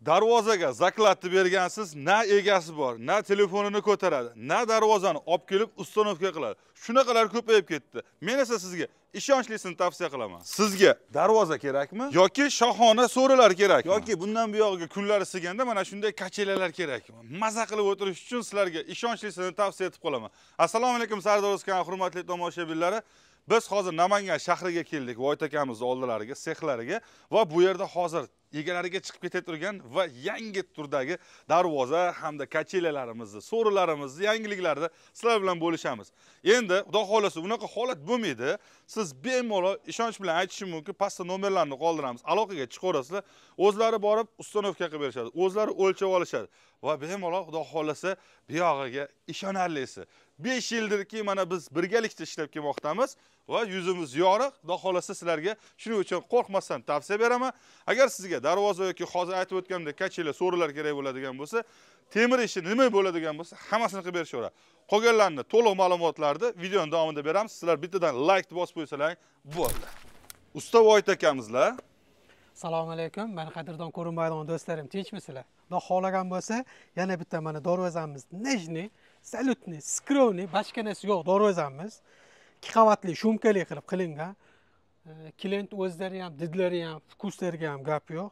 Darvozaga zakladni bergansiz, na egasi bor, na telefonini ko'taradi, na darvozani olib kelib uстановка qiladi. Shunaqalar ko'payib ketdi. Men esa sizga ishonchlisini tavsiya qilaman. Sizga darvoza kerakmi yoki shohona so'rilar kerakmi? Yoki bundan buyog'iga kunlar isiganda mana shunday kachelalar kerakmi? Maza qilib o'tirish uchun sizlarga ishonchlisini tavsiya etib qolaman. Assalomu alaykum Sardor O'zkan hurmatli tomoshabinlari. Biz hozir Namangan shahriga keldik, Voyt akamiz oldilariga, sexlariga va bu yerda hozir egalariga chiqib keta turgan va yangi turdagi darvoza hamda kachelalarimizni, so'rilarimizni, yangiliklarni sizlar bilan bo'lishamiz. Endi Xudo xolasa bunaqa holat bo'lmaydi. Siz bemalol ishonch bilan aytishim mumkin, pastda nomerlarni qoldiramiz. Aloqaga chiqaverasizlar, o'zlari borib uстановка qilib berishadi, o'zlari o'lchab olishadi va bemalol Xudo xolasa buyog'iga ishonarlisi. 5 yildirki mana biz birgalikda ishlab kelmoqdamiz va yuzimiz yorug'. Xudo xolasa sizlarga shuning uchun qo'rqmasdan tavsiya beraman. Agar sizga darvoza yoki hozir aytib o'tganimdek kachela so'rilar kerak bo'ladigan bo'lsa, temir ishi nima bo'ladigan bo'lsa, hammasini qilib berishaveradi. Qolganlarni to'liq ma'lumotlarni videoning davomida beramiz. Sizlar bittadan like bosib qo'ysalar bo'ldi. Usta Voyt akamizlar. Assalomu alaykum. Meni qadrdon ko'rinmaydigan do'stlarim, tinchmisizlar? Xudo xohlagan bo'lsa, yana bitta mana darvozamiz nejni, salutni, skrovni, boshqa narsa yo'q darvozamiz. 2 qavatli, shumkali qilib qilingan. Klient o'zlari ham, didlari ham, vkuslariga ham gap yo'q.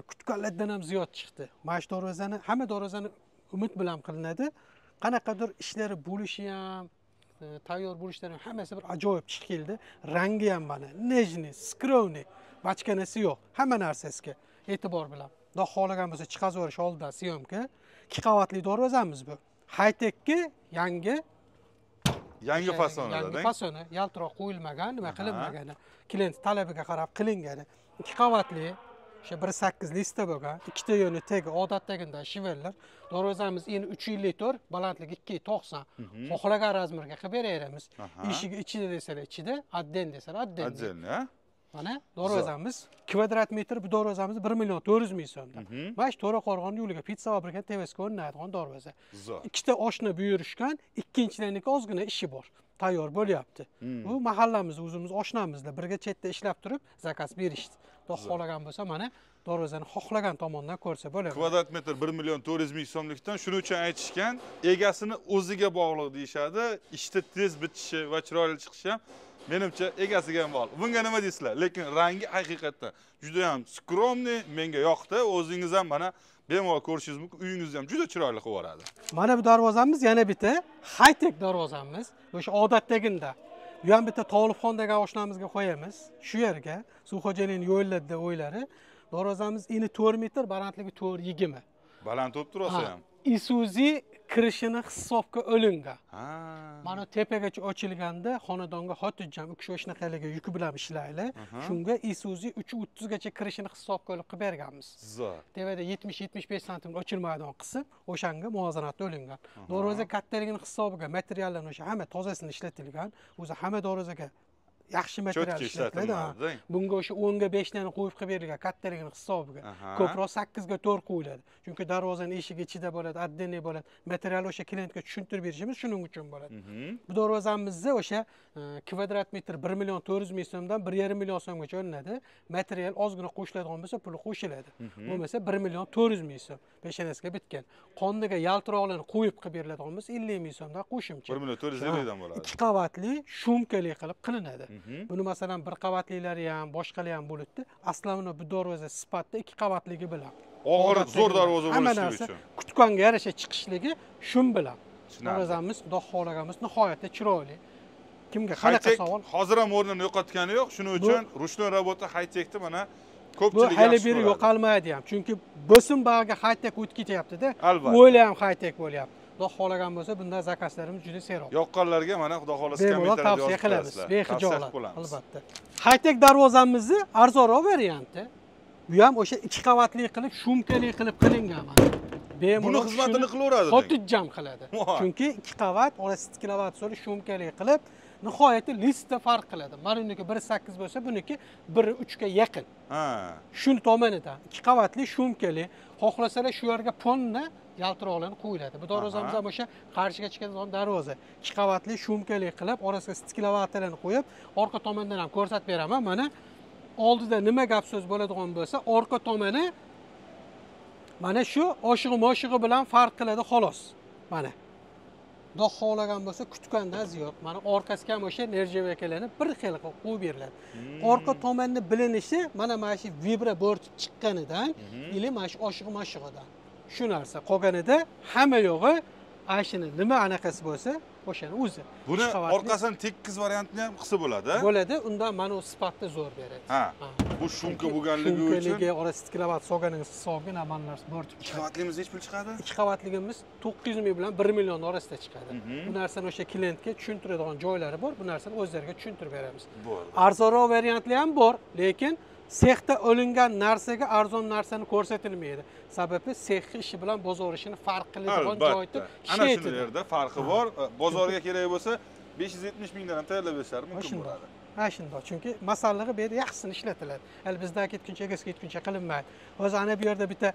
Kutganlardan ham ziyod chiqdi. Mana shu darvozani, hamma darvozani umid bilan qilinadi. Qanaqadir ishlari bo'lishi ham, tayyor bo'lishlari ham hammasi bir ajoyib chiqib keldi. Rangi ham mana nejni, skrovni, bachkanasi yo'q. Hamma narsasiga e'tibor bilan. Xudo xohlagan bo'lsa chiqazib yuborish oldidan syomka. 2 qavatli darvozamiz bu. High-techki yangi fasonida, yangi fasoni, yaltiroq qo'yilmagan, nima qilinmagan, klient talabiga qarab qilingani. 2 qavatli, o'sha 1.8 lista bo'lgan, ikkita yo'ni tegi odatdagidan shivellar. Darvozamiz eni 3.54, balandligi 2.90. Xohlagan razmerga qilib beraveramiz. Eshigi ichida desalar ichida, adden desalar adden. Adden, mana darvozamiz kvadrat metr bu darvozamiz 1 400 000 so'mdan. Mana shu To'raqo'rg'on yo'liga pitsa fabrikani tevasiga o'rnatadigan darvoza. Ikkita oshna buyurishgan, ikkinchilarniki ozgina ishi bor. Tayyor bo'lyapti. Bu mahallamiz, o'zimiz oshnamizlar birga chetda ishlab turib zakaz berishdi. Xudo xohlagan bo'lsa mana darvozani xohlagan tomondan ko'rsa bo'ladi. Kvadrat metr 1 400 000 so'mlikdan, shuning uchun aytishgan, egasini o'ziga bog'liq deyishadi. Ishda tez bitishi va chiroyli chiqishi ham menimcha egasiga ham bog'liq. Bunga nima deysizlar? Lekin rangi haqiqatdan juda ham skromniy, menga yoqdi. O'zingiz ham mana bemalol ko'rishingiz mumkin. Uyingizni ham juda chiroyli qilib yuboradi. Mana bu darvozamiz yana bitta high-tech darvozamiz. O'sha odatdaginda. Bu ham bitta Tolibxon degan oshnamizga qo'yamiz. Shu yerga suv xo'jaligining yo'llarida o'ylari. Darvozamiz eni 4 metr, balandligi 4.20. Baland bo'lib tursa ham. Isuzu kirishini hisobga olingan. Mana tepagacha ochilganda xonadonga xotirjam u kishi o'shanaqaligi yuki bilan ishlaydi. Shunga Isuzu 3.30 gacha kirishini hisobga olib qilib berganmiz. Zo'r. Tepada 70-75 santim ochilmaydigan qism o'shanga muvozanatda olingan. Darvoza kattaligini hisobiga materiallarni o'sha hamma tozasini ishlatilgan. O'zi hamma darvozaga yaxshi material ishlatiladi. Bunga o'sha 10 ga 5 tani qo'yib qilib berilgan kattaligini hisobiga. Ko'proq 8 ga 4 qo'yiladi. Chunki darvozaning eshigi ichida bo'ladi, отдельный bo'ladi. Material o'sha klientga tushuntirib berishimiz shuning uchun bo'ladi. Bu darvozamizni o'sha kvadrat metr 1 400 000 so'mdan 1,5 million so'mgacha olinadi. Material ozgina qo'shiladigan bo'lsa, puli qo'shiladi. Bo'lmasa 1 400 000 so'm peshonasiga bitgan. Qondiga yaltiroqlarni qo'yib qilib beriladigan bo'lsa 50 000 so'mdan qo'shimcha. 1 450 000 dan bo'ladi. 2 qavatli shumkali qilib qilinadi. Buni masalan bir qavatlilari ham, boshqalari ham bo'libdi. Aslida bu darvoza sifatida 2 qavatligi bilan. Og'ir, zo'r darvoza bo'lishi uchun. Kutganga yarasha chiqishligi shun bilan. Darvozamiz Xudo xohlaganmiz nihoyatda chiroyli. Kimga qanaqa savol? Hozir ham o'rnini yo'qotgani yo'q. Shuning uchun ruchnoy rabota high-techni mana ko'pchilik yaxshi ko'radi. Bu hali beri yo'qolmaydi ham. Chunki bosim bag'ga high-tech o'tib ketyapti-da. O'yla ham high-tech bo'lyapti. Xudo xohlagan bo'lsa bundan zakazlarimiz juda seroq. Yoqqanlarga mana Xudo xolasa kommentariyada tavsiya qilamiz. Bexijolat albatta. High-tech darvozamizni arzonroq varianti. Bu ham o'sha 2 qavatli qilib, shumkali qilib qilingan mana. Buni xizmatini qilaveradi. Xotirjam qiladi. Chunki 2 qavat, orasi 2 kilovatt so'li shumkali qilib, nihoyatda listda farq qiladi. Mana buniki 1.8 bo'lsa, buniki 1.3 ga yaqin. Shuni tomonidan 2 qavatli shumkali, xohlasalar shu yerga ponna yaltiroqlarni qo'yiladi. Bu darvozamiz ham o'sha qarshiga chiqadigan darvoza. 2 qavatli shumkali qilib, orasiga stiklovatalarni qo'yib, orqa tomondan ham ko'rsatib beraman. Mana oldida nima gap so'z bo'ladigan bo'lsa, orqa tomoni Mana shu oshig'i moshig'i bilan farq qiladi xolos. Mana. Xudo xohlagan bo'lsa kutgandan ziyod. Mana orqasiga ham o'sha nerjevekalarni bir xil qilib qo'yib beriladi. Orqa tomonni bilinishi mana shu vibra bo'rtib chiqqanidan ili mana shu oshig'i moshig'idan. Shu narsa qolganida hamma yo'g'i ashini nima anaqasi bo'lsa o'shani o'zi. Buni orqasini tekis variantini ham qilsa bo'ladi. Bo'ladi, undan mana u sifatni zo'r beradi. Ha. Bu shumka bo'lganligi uchun. Shumkaligi orasi kilovat solganingiz hisobiga mana narsa bo'rtib chiqadi. 2 qavatligimiz necha pul chiqadi? 2 qavatligimiz 900 ming bilan 1 million orasida chiqadi. Bu narsani o'sha klientga tushuntiradigan joylari bor, bu narsani o'zlariga tushuntirib beramiz. Arzonroq variantli ham bor, lekin sexda olingan narsaga arzon narsani ko'rsatilmaydi. Sababi sex ishi bilan bozor ishini farq qiladigan joyda ana shu yerda farqi bor. Bozorga kerak bo'lsa 570 mingdan ham tayyorlab berishlari mumkin bo'ladi. Ha, shundoq. Chunki masallig'i bu yerda yaxshisini ishlatiladi. Hali bizda ketguncha egasiga ketguncha qilinmaydi. Hozir ana bu yerda bitta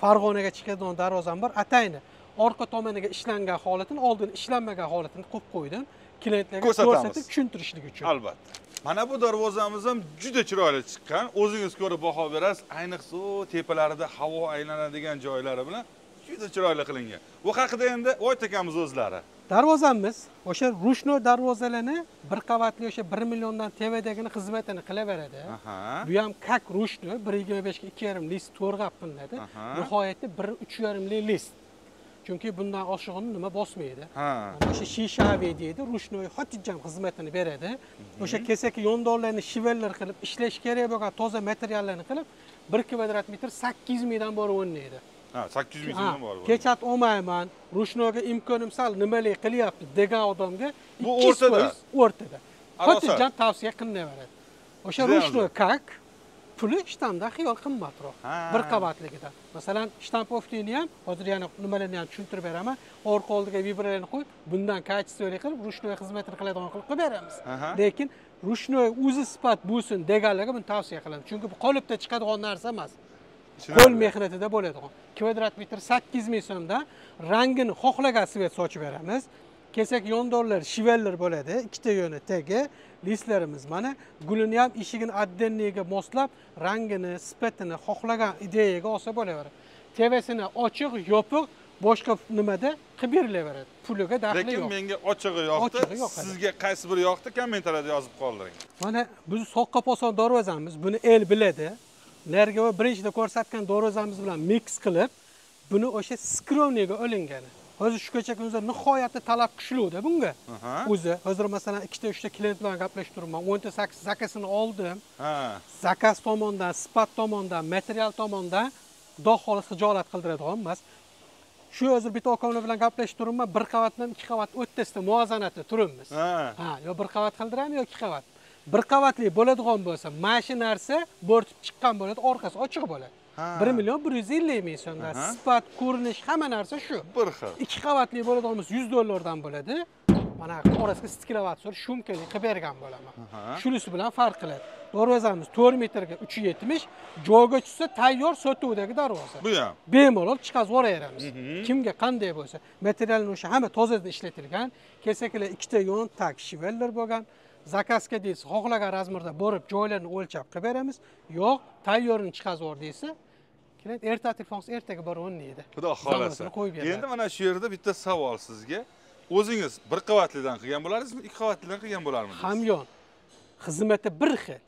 Farg'onaga chiqadigan darvozam bor. Atayni orqa tomoniga ishlangan holatini, oldin ishlanmagan holatini qo'yib qo'ydim. Klientlarga ko'rsatib tushuntirishlik uchun. Albatta. Mana bu darvozamiz ham juda chiroyli chiqqan. O'zingiz ko'rib baho berasiz. Ayniqsa tepalarida havo aylanadigan joylari bilan juda chiroyli qilingan. Bu haqida endi Vohid akamiz o'zlari. Darvozamiz o'sha rushnoy darvozalarni bir qavatli o'sha 1 milliondan tevadagini xizmatini qilaveradi. Bu ham kak rushnoy 1.25 ga 2.5 list to'rg'ab qilinadi. Nihoyatda 1.3 list. Chunki bundan oshig'ini nima bosmaydi. O'sha shishaviy deydi, rushnoy xotijam xizmatini beradi. O'sha kesaki yondorlarni shiveller qilib ishlash kerak bo'lgan toza materiallarni qilib 1 kvadrat metr 800 mingdan borib o'ynaydi. Ha, 800 ming so'mdan bor. Kechat olmayman, rushnoyga imkonim sal nimalik qilyapti degan odamga bu o'rtada, o'rtada. Xotijam tavsiya qilinaveradi. O'sha rushnoy kak puli shtamdan xiyol qimmatroq. Bir qavatligidan. Masalan, shtampovtini ham hozir yana nimalarni ham tushuntirib beraman. Orqa oldiga vibralarni qo'yib, bundan kачествоli qilib, rushnoy xizmatini qiladigan qilib qo'yib beramiz. Lekin rushnoy o'zi sifat bo'lsin deganlarga buni tavsiya qilaman. Chunki bu qolipda chiqadigan narsa emas. Qo'l mehnatida bo'ladigan. Kvadrat metr 8 ming so'mdan rangini xohlagan svet sochib beramiz. Kesak yondorlar, shiveller bo'ladi. Ikkita yo'ni tagi listlarimiz mana gulini ham eshigini отдельныйga moslab, rangini, sifatini xohlagan ideyaga olsa bo'laveradi. Tevasini ochiq, yopiq, boshqa nimada qilib berilaveradi. Puliga daxli yo'q. Lekin menga ochig'i yoqdi. Sizga qaysi biri yoqdi? Kommentariyada yozib qoldiring. Mana biz soqqa poson darvozamiz, buni el biladi. Narga va birinchida ko'rsatgan darvozamiz bilan mix qilib, buni o'sha skromniga olingani. Hozir shu kecha kunizda nihoyatda talab kuchli-da bunga. O'zi hozir masalan 2-3 ta klient bilan gaplashib turibman. 18 zakasini oldim. Zakaz tomondan, sifat tomondan, material tomondan xudo xohlasa xijolat qildiradigan emas. Shu hozir bitta akamlar bilan gaplashib turibman, bir qavatdan 2 qavat o'rtasida muvozanatda turibmiz. Ha, yo bir qavat qildiramiz yo 2 qavat. Bir qavatli bo'ladigan bo'lsa, mana shu narsa bo'rtib chiqqan bo'ladi, orqasi ochiq bo'ladi. 1 million 150 ming so'mdan sifat, ko'rinish, hamma narsa shu. Bir xil. 2 qavatli bo'ladigan bo'lsa $100 dan bo'ladi. Mana orasiga 8 kilovat soat shumkali qilib bergan bo'laman. Shunisi bilan farq qiladi. Darvozamiz 4 metrga 3.70, joyga tushsa tayyor sotuvdagi darvoza. Bu ham bemalol chiqazib yuboraveramiz. Kimga qanday bo'lsa, materialni o'sha hamma tozadan ishlatilgan, kesaklar ikkita yon tak shiveller bo'lgan. Zakazga deysiz, xohlagan razmerda borib joylarni o'lchab qilib beramiz. Yo'q, tayyorini chiqazib yubor deysa, klient erta telefon qilsa ertaga borib o'ynaydi. Xudo xolasa. Endi mana shu yerda bitta savol sizga. O'zingiz bir qavatlidan qilgan bo'lardingizmi, ikki qavatlidan qilgan bo'larmidingiz? Hamyon xizmati bir xil.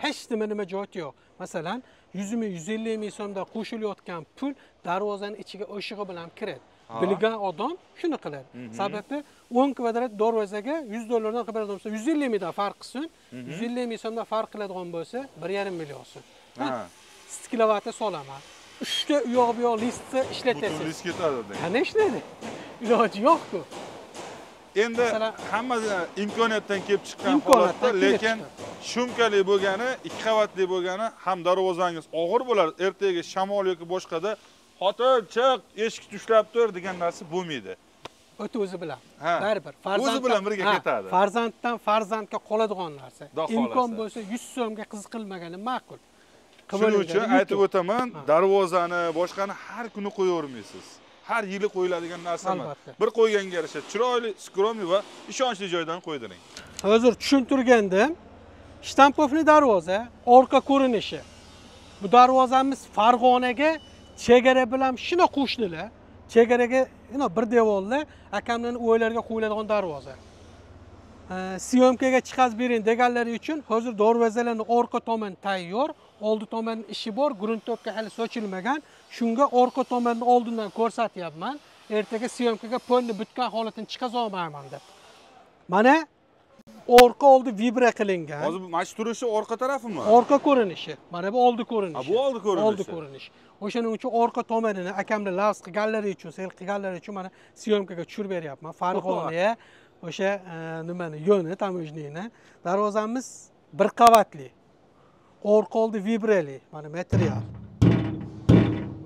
Hech nima joyi yo'q. Masalan, 100 ming, 150 ming so'mda qo'shilayotgan pul darvozaning ichiga o'shig'i bilan kiradi. Bilgan odam shuni qiladi. Sababi 10 kvadrat darvozaga $100 dan qilib beradigan bo'lsa, 150 mingdan farq qilsin, 150 ming so'mdan farq qiladigan bo'lsa, 1,5 million so'm. 8 kilovatni solaman. 3 ta u yoq bu yoq listni ishlatasiz. Butun list ketadi. Qani ishlaydi? Iloji yo'q-ku. Endi hamma imkoniyatdan kelib chiqqan holatda, lekin shumkali bo'lgani, ikki qavatli bo'lgani ham darvozangiz og'ir bo'lar, ertaga shamol yoki boshqada xotin chiq, eshik ushlab tur degan narsa bo'lmaydi. O'ta o'zi bilan. Baribir o'zi bilan birga ketadi. Farzanddan farzandga qoladigan narsa. Imkon bo'lsa 100 so'mga qiziqilmagani ma'qul. Shuning uchun aytib o'taman, darvozani, boshqani har kuni qo'yavermaysiz. Har yili qo'yiladigan narsa emas. Bir qo'yganga yarasha chiroyli, skromli va ishonchli joydan qo'ydiring. Hozir tushuntirgandim. Shtampovli darvoza, orqa ko'rinishi. Bu darvozamiz Farg'onaga Chegara bilan shuni qo'shnilar, chegaraga bir devorlar akamlarning o'ylariga qo'yiladigan darvoza. Syomkaga chiqaz bering deganlari uchun hozir darvozalarning orqa tomoni tayyor, oldi tomon ishi bor, gruntopka hali sochilmagan. Shunga orqa tomonni oldindan ko'rsatyapman. Ertaga syomkaga polni bitgan holatini chiqaza olmayman deb. Mana orqa oldi vibra qilingan. Hozir mana shu turishi orqa tarafimi? Orqa ko'rinishi. Mana bu oldi ko'rinishi. Ha, bu oldi ko'rinishi. Oldi ko'rinishi. O'shaning uchun orqa tomonini akamlar lavz qilganlari uchun, sel qilganlari uchun mana syomkaga tushirib beryapman. Farg'onaga o'sha nimani, yo'ni, tamojniyni. Darvozamiz bir qavatli. Orqa oldi vibrali, mana material.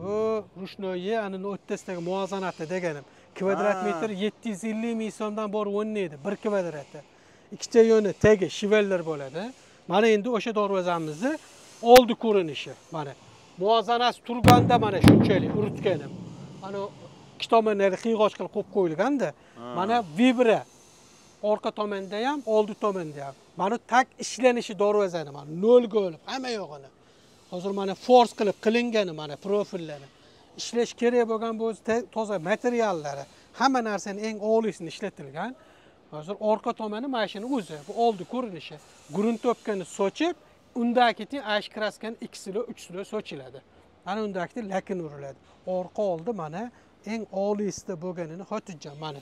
Bu rushnoyi anini o'rtasidagi muvozanatda deganim. Kvadrat metr 750 ming so'mdan bor o'ynaydi bir kvadrati. Ikkita yo'ni tagi shiveller bo'ladi. Mana endi o'sha darvozamizni oldi ko'rinishi. Mana muvozanasi turganda mana shunchalik uritganim. Mana ikki tomonlari qiyg'och qilib qo'yib qo'yilganda, mana vibra orqa tomonda ham, oldi tomonda ham. Mana tak ishlanishi darvozani mana nolga o'lib hamma yo'g'ini. Hozir mana fors qilib qilingani mana profillarni. Ishlash kerak bo'lgan bu toza materiallari, hamma narsani eng oliysini ishlatilgan. Hozir orqa tomoni mana shuni o'zi, bu oldi ko'rinishi. Gruntopkani sochib, undan keyin ash kraskani 2 silo, 3 silo sochiladi. Ana undan keyin lakin uriladi. Orqa oldi mana eng oliysida bo'lganini xotirjam mana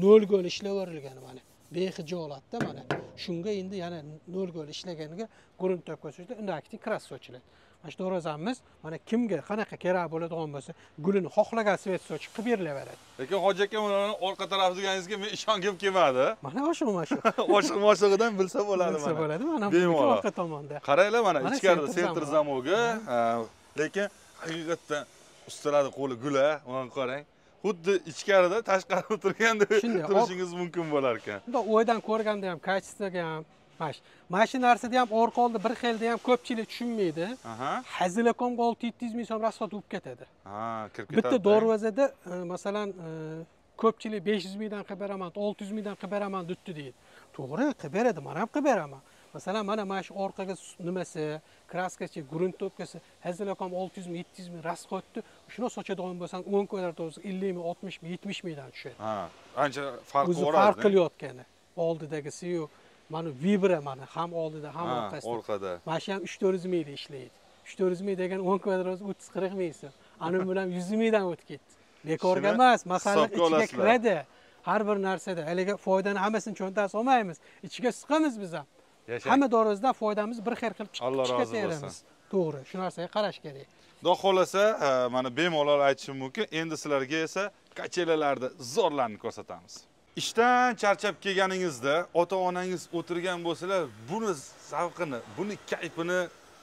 nolga ishlaverilgani mana behijolatda mana. Shunga endi yana nolga ishlaganiga gruntopka sochiladi, undan keyin kras sochiladi. Mana shu darvozamiz mana kimga qanaqa kerak bo'ladigan bo'lsa, gulini xohlagan svet sochib qilib berilaveradi. Lekin hoji aka, ularni orqa tarafi deganingizga men ishongim kelmadi. Mana oshiq-moshiq. Oshiq-moshig'idan bilsa bo'ladi mana. Bilsa bo'ladi, mana bu orqa tomonda. Qaranglar mana ichkarida sentr zamogi, lekin haqiqatdan ustalarning qo'li gul-a, mana qarang. Xuddi ichkarida tashqarida turganda turishingiz mumkin bo'lar ekan. Bunda o'ydan ko'rganda ham, kачествоga ham mana shu narsada ham orqa oldi bir xilda ham ko'pchilik tushunmaydi. Hazilakomga 6-700 ming so'm rasxod bo'lib ketadi. Ha, kirib ketadi. Bitta darvozada masalan ko'pchilik 500 mingdan qilib beraman, 600 mingdan qilib beraman debdi deydi. To'g'ri, qilib beradi, men ham qilib beraman. Masalan, mana shu orqaga nimasi, kraskasi, gruntopkasi, hazilakom 600 ming, 700 ming rasxodni shuni sochadigan bo'lsan 10 kvadrat bo'lsa 50 ming, 60 ming, 70 mingdan tushadi. Ha, ancha farqi bor. Farq qilayotgani. Oldidagisi-yu mana vibra mana ham oldida ham orqasida. Orqada. Mana shu ham 3-400 mingda ishlaydi. 3-400 ming degan 10 kvadrat 30-40 ming so'm. Ana bilan 100 mingdan o'tib ketdi. Bekorga emas, masala ichiga kiradi. Har bir narsada haligi foydani hammasini cho'ntasi olmaymiz. Ichiga siqamiz biz ham. Hamma darvozadan foydamiz bir xil qilib chiqib ketaveramiz. To'g'ri, shu narsaga qarash kerak. Xudo xolasa, mana bemalol aytishim mumkin. Endi sizlarga esa kachelalarda zo'rlarni ko'rsatamiz. Ishdan charchab kelganingizda ota-onangiz o'tirgan bo'lsalar, buni zavqini, buni kayfini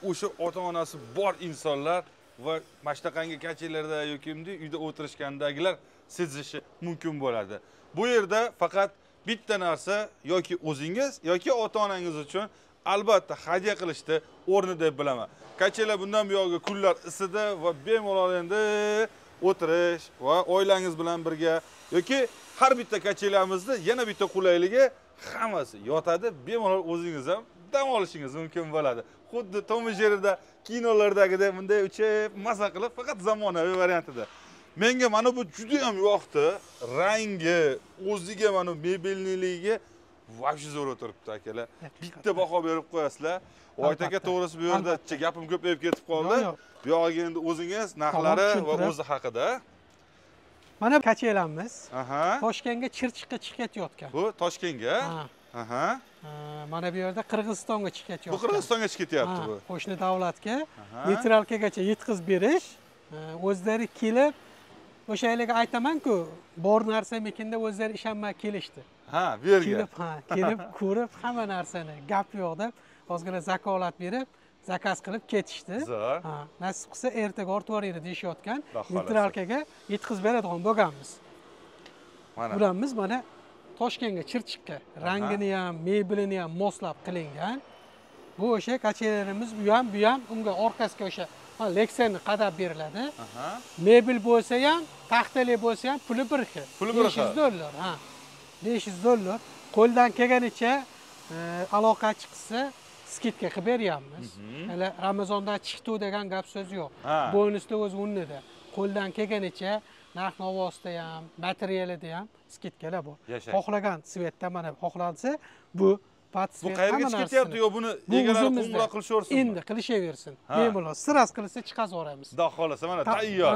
o'sha ota-onasi bor insonlar va mashtaqangi kachelarda yoki uyda o'tirishgandagilar sezishi mumkin bo'ladi. Bu yerda faqat bitta narsa yoki o'zingiz yoki ota-onangiz uchun albatta hadya qilishni o'rni deb bilaman. Kachelar bundan buyog'iga kunlar isidi va bemalol endi o'tirish va oilangiz bilan birga yoki har bitta kachelamizda yana bitta qulayligi hammasi yotadi, bemalol o'zingiz ham dam olishingiz mumkin bo'ladi. Xuddi Tom va Jerryda kinolardagidek bunday uchib maza qilib, faqat zamonaviy variantida. Menga mana bu juda ham yoqdi. Rangi, o'ziga mana mebelniligiga вообще zo'r o'tiribdi akalar. Bitta baho berib qo'yasizlar. Voyt aka, to'g'risi bu yerda gapim ko'payib ketib qoldi. Bu yog'iga endi o'zingiz narxlari va o'zi haqida. Mana kachelamiz. Toshkentga Chirchiqqa chiqib ketayotgan. Bu Toshkentga? Aha. Mana bu yerda Qirg'izistonga chiqib ketayotgan. Bu Qirg'izistonga chiqib ketyapti bu. Qo'shni davlatga neytralkagacha yetkazib berish, o'zlari kelib o'sha yerga aytaman-ku, bor narsamikinda o'zlari ishonmay kelishdi. Ha, bu yerga. Kelib, ha, kelib ko'rib hamma narsani gap yo'q deb ozgina zakolat berib, zakaz qilib ketishdi. Ha, nasib qilsa ertaga ortvoriydi deyishayotgan. Neytralkaga yetkazib beradigan bo'lganmiz. Mana. Bularimiz mana Toshkentga, Chirchiqqa rangini ham, mebelini ham moslab qilingan. Bu o'sha kachelarimiz bu ham, bu ham unga orqasiga o'sha Lexerni qadab beriladi. Mebel bo'lsa ham, taxtali bo'lsa ham puli bir xil. Puli bir xil. $500, ha. $500. Qo'ldan kelganicha aloqa chiqsa skidka qilib beryapmiz. Hali Ramazondan chiqdi degan gap so'z yo'q. Bonusda o'zi o'rnida. Qo'ldan kelganicha narx navosida ham, materialida ham скидка lar bor. Xohlagan цвет da mana xohlansa bu bu qayerga chiqib ketyapti yo buni egalari qo'ng'iroq qilishaversinmi? Endi qilishaversin. Bemalol. Sras qilsa chiqazib yuboramiz. Xudo xolasa mana tayyor.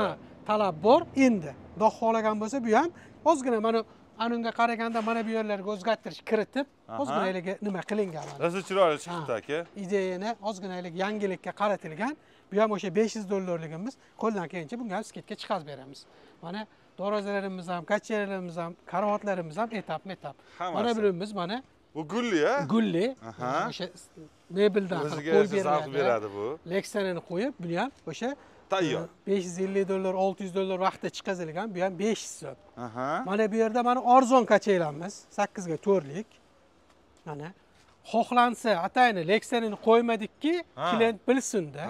Talab bor endi. Xudo xohlagan bo'lsa bu ham ozgina mana anunga qaraganda mana bu yerlarga o'zgartirish kiritib, ozgina haligi nima qilingan mana. Rosa chiroyli chiqibdi aka. Ideyani ozgina haligi yangilikka qaratilgan. Bu ham o'sha $500ligimiz qo'ldan kelgancha bunga ham скидка chiqazib beramiz. Mana darvozalarimiz ham, kachchalarimiz ham, karavotlarimiz ham etap-metap. Mana bularimiz mana bu gulli a? Gulli. O'sha mebeldan qo'yib beriladi bu. Leksanini qo'yib, buni ham o'sha tayyor. $550, $600 vaqtda chiqazilgan, bu ham 500 so'm. Mana bu yerda mana arzon kachaylarimiz 8 ga 4lik. Mana xohlansa atayni leksanini qo'ymadikki, klient bilsin-da.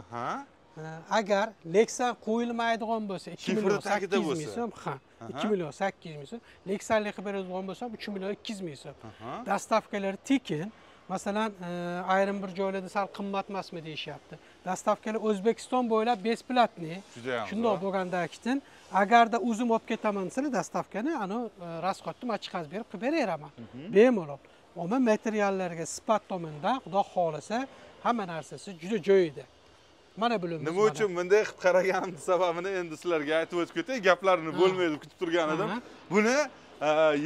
Agar leksan qo'yilmaydigan bo'lsa 2 million 800 ming so'm, ha, 2 million 800 ming so'm. Leksanli qilib beradigan bo'lsam 3 million 200 ming so'm. Dastavkalari tekin. Masalan, ayrim bir joylarda sal qimmat emasmi deyishyapti. Dastavkalar O'zbekiston bo'ylab besplatni. Shundoq bo'lganda keyin agarda o'zim olib ketaman desanglar, dastavkani ani rasxodni men chiqazib berib qilib beraveraman. Bemalol. Ammo materiallarga sifat tomondan Xudo xolasa hamma narsasi juda joyida. Mana bilamiz. Nima uchun bunday qilib qaraganimni sababini endi sizlarga aytib o'tib ketay, gaplarini bo'lmay deb kutib turgan edim. Buni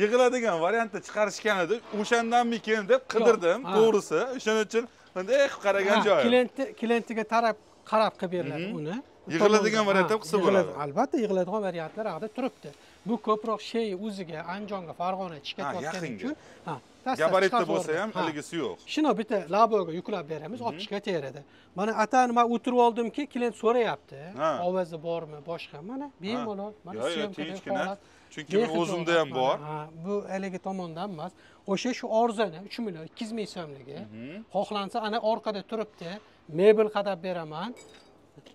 yig'iladigan variantda chiqarishgan edi. O'shandanmikin deb qidirdim, to'g'risi. O'shaning uchun bunday qilib qaragan joyim. Klientga taraf qarab qilib beriladi uni. Yig'iladigan variant ham qilsa bo'ladi. Albatta yig'iladigan variantlar haqida turibdi. Bu ko'proq shay o'ziga, Andijonga, Farg'ona chiqayotgani uchun, ha, gabaritda bo'lsa ham haligisi yo'q. Shuni bitta laboga yuklab beramiz, olib chiqaveradi. Mana atani men o'tirib oldimki, klient so'rayapti. Ovozi bormi, boshqa. Mana bemalol, mana syomkada holat. Chunki men o'zimda ham bor. Ha, bu haligi tomondan emas. O'sha shu arzoni 3 million 200 ming so'mligi. Xohlansa ana orqada turibdi, mebel qadab beraman.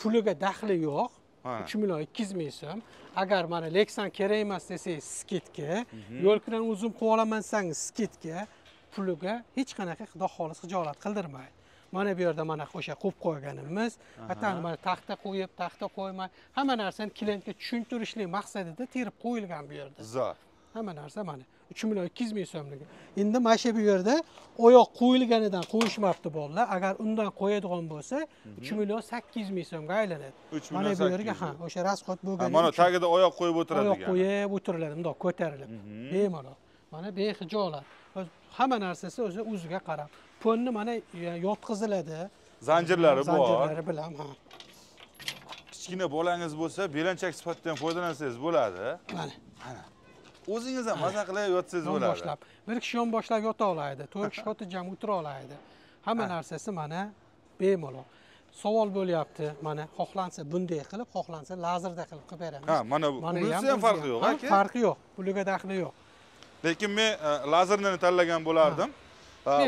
Puliga daxli yo'q. 3 million 200 ming so'm. Agar mana Lexan kerak emas desangiz skidka, yo'l bilan o'zim qilib olaman desangiz skidka, puliga hech qanaqa Xudo xolis xijolat qildirmaydi. Mana bu yerda mana o'sha qo'yib qo'yganimiz, hatto mana taxta qo'yib, taxta qo'ymay, hamma narsani klientga tushuntirishlik maqsadida terib qo'yilgan bu yerda. Zo'r. Hamma narsa mana 3 million 200 ming so'mligi. Endi mana shu bu yerda oyoq qo'yilganidan qo'yishmabdi bolalar. Agar undan qo'yadigan bo'lsa, 3 million 800 ming so'mga aylanadi. Mana bu yerga ha, o'sha rasxod bo'lgani. Mana tagida oyoq qo'yib o'tiradigan. Oyoq qo'yib o'tiriladi, bundoq ko'tarilib. Bemalol. Mana bexijolat. Hamma narsasi o'zi o'ziga qarab. Polni mana yotqiziladi. Zanjirlari bor. Zanjirlari bilan, ha. Kichkina bolangiz bo'lsa, belanchak sifatida ham foydalansangiz bo'ladi. Mana. Mana. O'zingiz ham maza qilib yotsangiz bo'ladi. Yonboshlab. Bir kishi yonboshlab yota oladi, 4 kishi xotirjam o'tira oladi. Hamma narsasi mana bemalol. Savol bo'lyapti, mana xohlansa bunday qilib, xohlansa lazerda qilib qilib beramiz. Ha, mana bu. Bunisi ham farqi yo'q, aka. Farqi yo'q, puliga daxli yo'q. Lekin men lazerni tanlagan bo'lardim.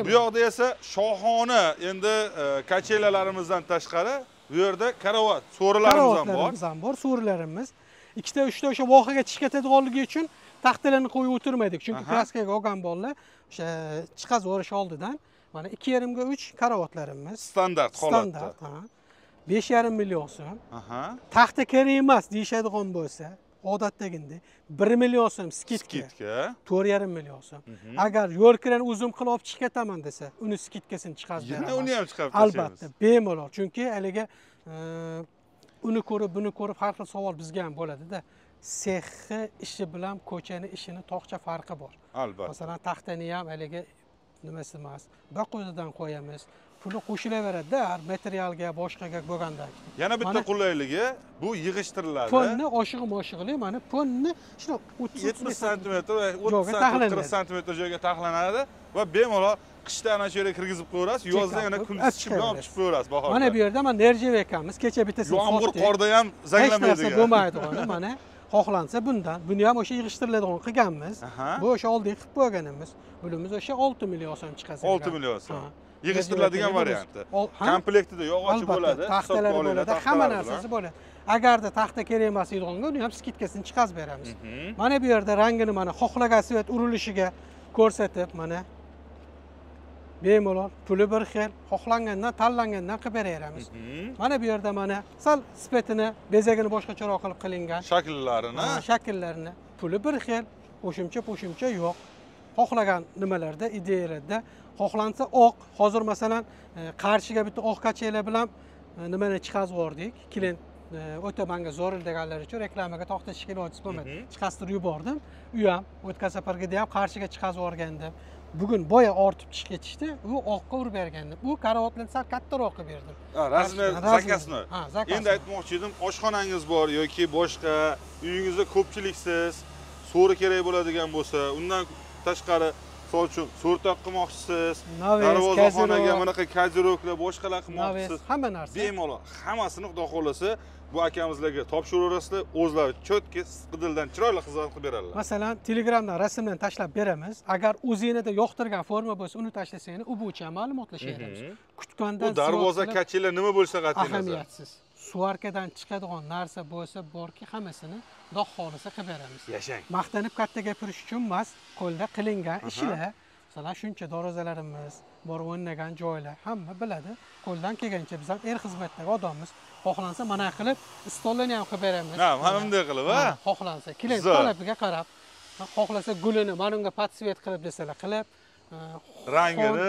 Bu yoqda esa shohona endi kachelalarimizdan tashqari bu yerda karovat, so'rilarimiz ham bor. Karavotlarimiz ham bor, so'rilarimiz. 2ta 3ta o'sha vohaga chiqib ketadiganligi uchun taxtalarni qo'yib o'tirmadik. Chunki kraskaga olgan bolalar o'sha chiqazib yuborish oldidan mana 2,5 ga 3 karavotlarimiz. Standart holatda. Standart, ha. 5,5 million so'm. Taxta kerak emas deyishadigan bo'lsa, odatdagidek 1 million so'm skidka. 4,5 million so'm. Agar yo'l kirani o'zim qilib olib chiqib ketaman desa, uni skidkasini chiqazib beraman. Yana uni ham chiqarib tashlaymiz. Albatta, bemalol. Chunki haligi uni ko'rib, buni ko'rib har xil savol bizga ham bo'ladi-da. Sexi ishi bilan ko'chani ishini tog'cha farqi bor. Albatta. Masalan, taxtani ham haligi nimasi emas, baqo'zidan qo'yamiz. Puli qo'shilaveradi-da, har materialga, boshqaga bo'lganda. Yana bitta qulayligi, bu yig'ishtiriladi. Ponni oshig'i-moshig'ili mana ponni shuni 70 santimetr, 30 santimetr, 40 santimetr joyga taxlanadi va bemalol qishda ana shu yerga kirgizib qo'yasiz, yozda yana kunduz chiqib olib chiqib qo'yasiz bahorda. Mana bu yerda mana nerjevekamiz, kecha bittasini sotdik. Yomg'ir qorda ham zanglamaydigan. Hech narsa bo'lmaydi, mana xohlansa bundan, buni ham o'sha yig'ishtiriladigan qilganmiz. Bu o'sha oldin qilib qo'yganimiz. Bunimiz o'sha 6 million so'm chiqadi. 6 million so'm. Yig'ishtiriladigan varianti. Komplektida yog'ochi bo'ladi, taxtalari bo'ladi, hamma narsasi bo'ladi. Agarda taxta kerak emas deydigan, uni ham skidkasini chiqazib beramiz. Mana bu yerda rangini mana xohlagan svet urilishiga ko'rsatib, mana Bemalol, puli bir xil, xohlangandan, tanlangandan qilib beraveramiz. Mana bu yerda mana sal sifatini, bezagini boshqacharoq qilib qilingan. Shakllarini, shakllarini, puli bir xil, qo'shimcha yo'q. Xohlagan nimalarda, ideyalarda, xohlansa oq, hozir masalan, qarshiga bitta oq kachela bilan nimani chiqazib yubordik. Klient o'ta menga zo'r deganlar uchun reklamaga to'xtatishga iloji bo'lmadi. Chiqaztirib yubordim. U ham o'tgan safargida ham qarshiga chiqazib yuborgandim. Bugun boya ortib chiqib ketishdi, u oqqa urib bergandim. U karavotlarni sal kattaroq qilib berdim. Razmer zakasni. Endi aytmoqchi edim, oshxonangiz bor yoki boshqa uyingizda ko'pchiliksiz, so'ri kerak bo'ladigan bo'lsa, undan tashqari misol uchun so'rtoq qilmoqchisiz, darvozaxonaga bunaqa kaziroklar, boshqalar qilmoqchisiz, hamma narsa. Bemalol hammasini Xudo xolasa bu akamizlarga topshiraverasizlar, o'zlari cho'tki sidqidildan chiroyli xizmat qilib beradilar. Masalan, Telegramdan rasmdan tashlab beramiz. Agar o'zingizda yoqtirgan forma bo'lsa, uni tashlasangiz, u bo'yicha ma'lumotlashaveramiz. Kutgandan bu darvoza kachilar nima bo'lsa qat'iy nazar. Ahamiyatsiz. Suvarkadan chiqadigan narsa bo'lsa borki, hammasini Xudo xolasa qilib beramiz. Yashang. Maqtanib katta gapirish uchun emas, qo'lda qilingan ishlar. Masalan, shuncha darvozalarimiz, bor o'ynagan joylar, hamma biladi. Qo'ldan kelgancha biz ham xizmatdagi odammiz. Xohlansa mana qilib, stollarni ham qilib beramiz. Ha, mana bunday qilib, ha? Xohlansa, klient talabiga qarab, xohlasa gulini mana unga podsvet qilib desalar qilib, rangini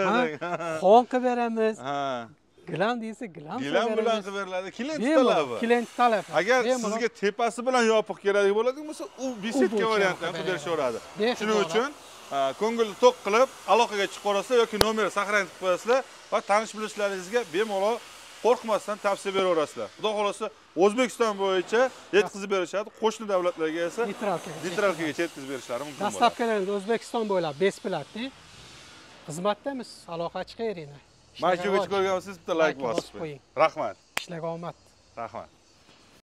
xon qilib beramiz. Ha. Gilam deysa gilam gilam bilan qilib beriladi. Klient talabi. Klient talabi. Agar sizga tepasi bilan yopiq kerak bo'ladigan bo'lsa, u besetka variantini qilib berishaveradi. Shuning uchun ko'ngilni to'q qilib aloqaga chiqib qo'yasizlar yoki nomer saqlanib qilib qo'yasizlar va tanish bilishlaringizga bemalol qo'rqmasdan tavsiya beraverasizlar. Xudo xolasa O'zbekiston bo'yicha yetkazib berishadi, qo'shni davlatlarga esa neytralkagacha yetkazib berishlari mumkin bo'ladi. Dastavkalarimiz O'zbekiston bo'ylab besplatli. Xizmatdamiz, aloqa chiqaveringlar. Mana shu videoga ko'rgansiz, bitta like bosib qo'ying. Rahmat. Ishlarga omad. Rahmat.